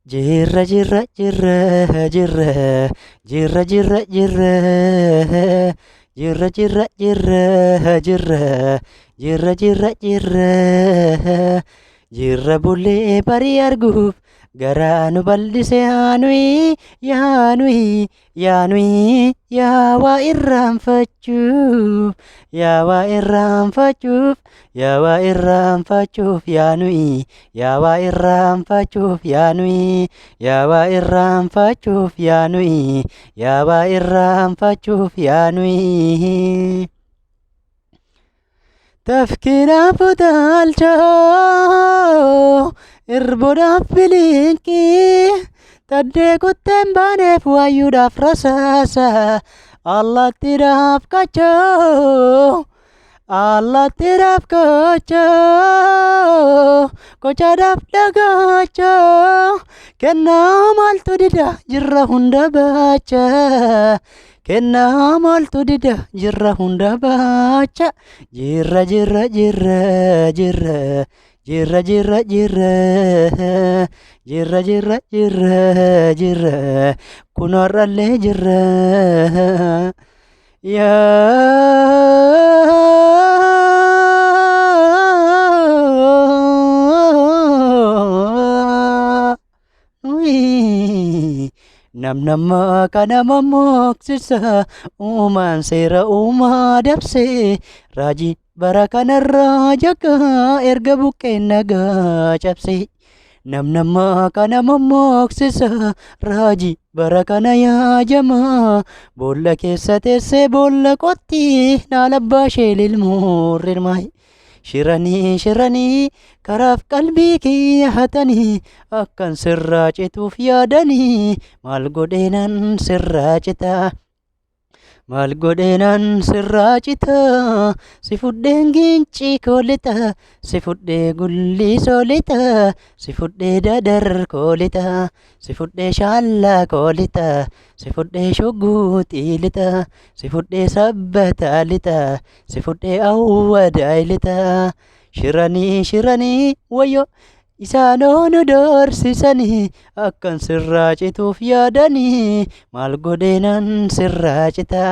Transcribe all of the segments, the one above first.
Jirra jirra jirra jirra jirra jirra jirra jirra jirra jirra jirra jirra jirra jirra jirra bullee barii arguuf garaa nu bal'ise yaanuyi yaanuyi yaanuyi yaa waa irraanfachuuf yaa waa irraanfachuuf yaa waa irraanfachuuf yaanuyi yaa waa irraanfachuuf yaanuyi yaa waa irraanfachuuf yaanuyi yaa waa irraanfachuuf yaanuyi. Tafkiraaf utaalchoo irboodhaaf biliinqii taddee kutteen baaneef waayyuudhaaf rasaasa allattiidhaaf qachoo allattiidhaaf kochoo kochaadhaaf dhagaachoo kennaa maaltu dida jirra hunda baacha kennaa maaltu dida jirra hunda baacha jirra jirra jirra jirra jirra jirra jirra jirra jirra jirra jirra kun har'allee jirra yaa Namnammaa kana mammaksisa uumaan seera uumaa dabsee raajii bara kanarraa jaggaa erga buqqeen nagaa cabsee. Namnammaa kana mammaksisa raajii bara kana yaajamaa boolla keessa teessee boolla qotti naala abbaa ishee lilmoo rirmaayi. Shiranii shiranii karaaf qalbii kiyya hatanii akkan sirraa cituuf yaadanii maal godheenan sirraa cita. Maal godheenan sirraa cita si fudheen giincii koo lixa si fudhee gullisoo lixa si fudhee dadar koo lixa si fudhee shaallaa koo lixa si fudhee shugguuxii lixa si fudhee sabbataa lixa si fudhee awwadaa lixa shiranii shiranii wayyo isaanoo nu doorsisanii akkan sirraa cituuf yaadanii maal godheenan sirraa cita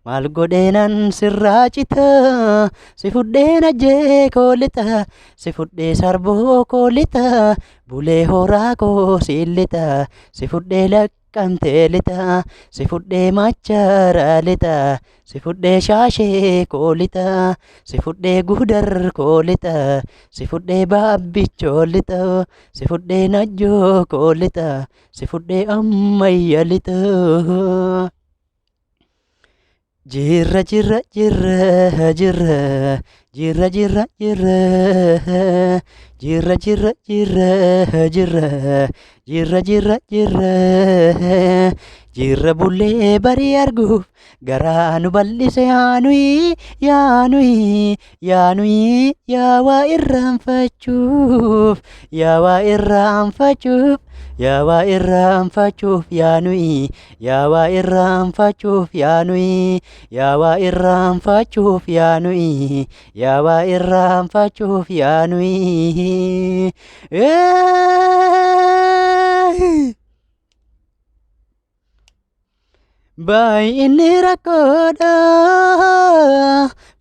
maal godheenan sirraa cita si fudheen ajjee koo lixa si fudhee sarboo koo lixa bulee horaa koo siin lixa si fudhee laqqamtee lixa si fudhee machaara lixa si fudhee shaashee koo lixa si fudhee gudar koo lixa si fudhee baabbichoo lixa si fudhee najjoo koo lixa si fudhee ammayya lixa. Jirra jirra jirra jirra jirra jirra jirra jirra jirra jirra jirra jirra jirra jirra jirra bullee barii arguuf garaa nu bal'ise yaanuyi yaanuyi yaanuyi yaa waa irraanfachuuf yaa waa irraanfachuuf yaa waa irraanfachuuf yaanuyi yaa waa irraanfachuuf yaanuyi yaa waa irraanfachuuf yaanuyi yaa waa irraanfachuuf yaanuyi. Baay'inni rakkoodha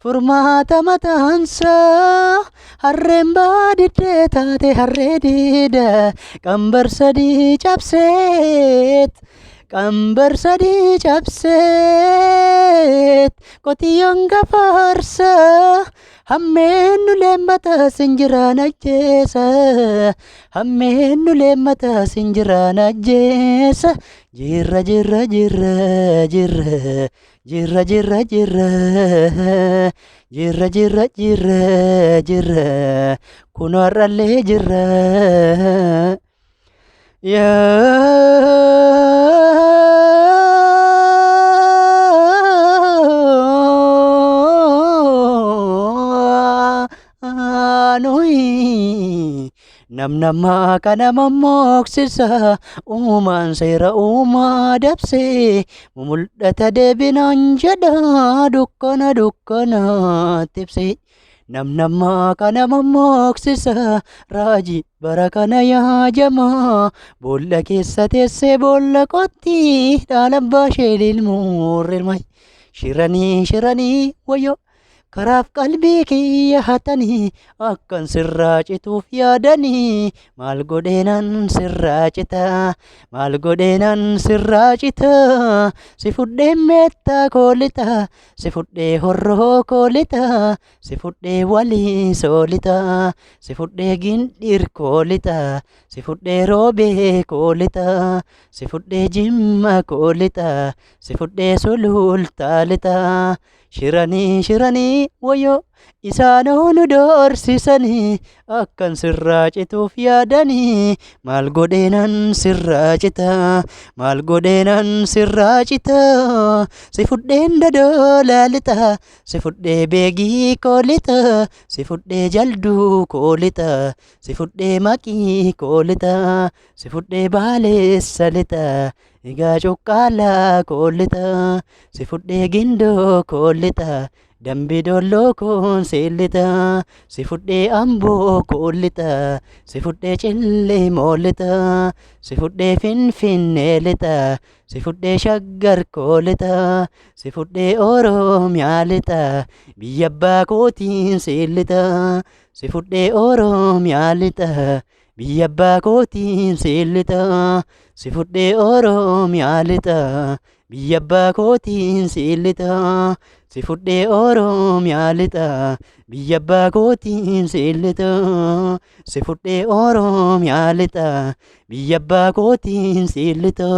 furmaata mataansaa harreen baadiddee taate harree diida qambar sadii cabseet qambar sadii cabseet qotiyyoon gafaarsa hammeen nu leemmata sinjiraan ajjeesa hammeen nu leemmata sinjiraan ajjeesa jirra jirra jirra jirra jirra jirra jirra jirra jirra jirra jirra kun har'allee jirra. Yaa nuyi Namnammaa kana mammooksisa uumaan seera uumaa dabsee mul'ata deebinaan jedha dukkana dukkanaatti ibsee. Namnammaa kana mammooksisa raajii bara kana yaajamaa boolla keessa teessee boolla qotti dhaala abbaa ishee lilmuurrirmai. Shiranii shiranii wayyoo karaaf qalbii kiyya hatanii akkan sirraa cituuf yaadanii maal godheenan sirraa cita maal godheenan sirraa cita si fudhee meettaa koolita si fudhee horroo koolita si fudhee walii soolita si fudhee gindhiir koolita si fudhee roobee koolita si fudhee jimma koolita si fudhee sulultaa lita shiranii shiranii wayyoo isaanoo nu doorsisanii akkan sirraa cituuf yaadanii maal godheenan sirraa cita maal godheenan sirraa cita si fudheen dodolaa lixa si fudhee beegii koo lixa si fudhee jalduu koo lixa si fudhee maqii koo lixa si fudhee baaleessa lixa egaa cuqqaalaa koo lixa si fudhee gindoo koo lixa dambi dolloo koon seellixa si fudhee amboo koo lixa si fudhee cillimoo lixa si fudhee finfinnee lixa si fudhee shaggar koo lixa si fudhee oromiyaa lixa biyya abbaa kootiin seellixa si fudhee oromiyaa lixa biyya abbaa kootiin seellixa si fudhee oromiyaa lixa biyya abbaa kootiin seellixa si fudhee oromiyaa lixa biyya abbaa kootiin seellixa si fudhee oromiyaa lixa biyya abbaa kootiin seellixa.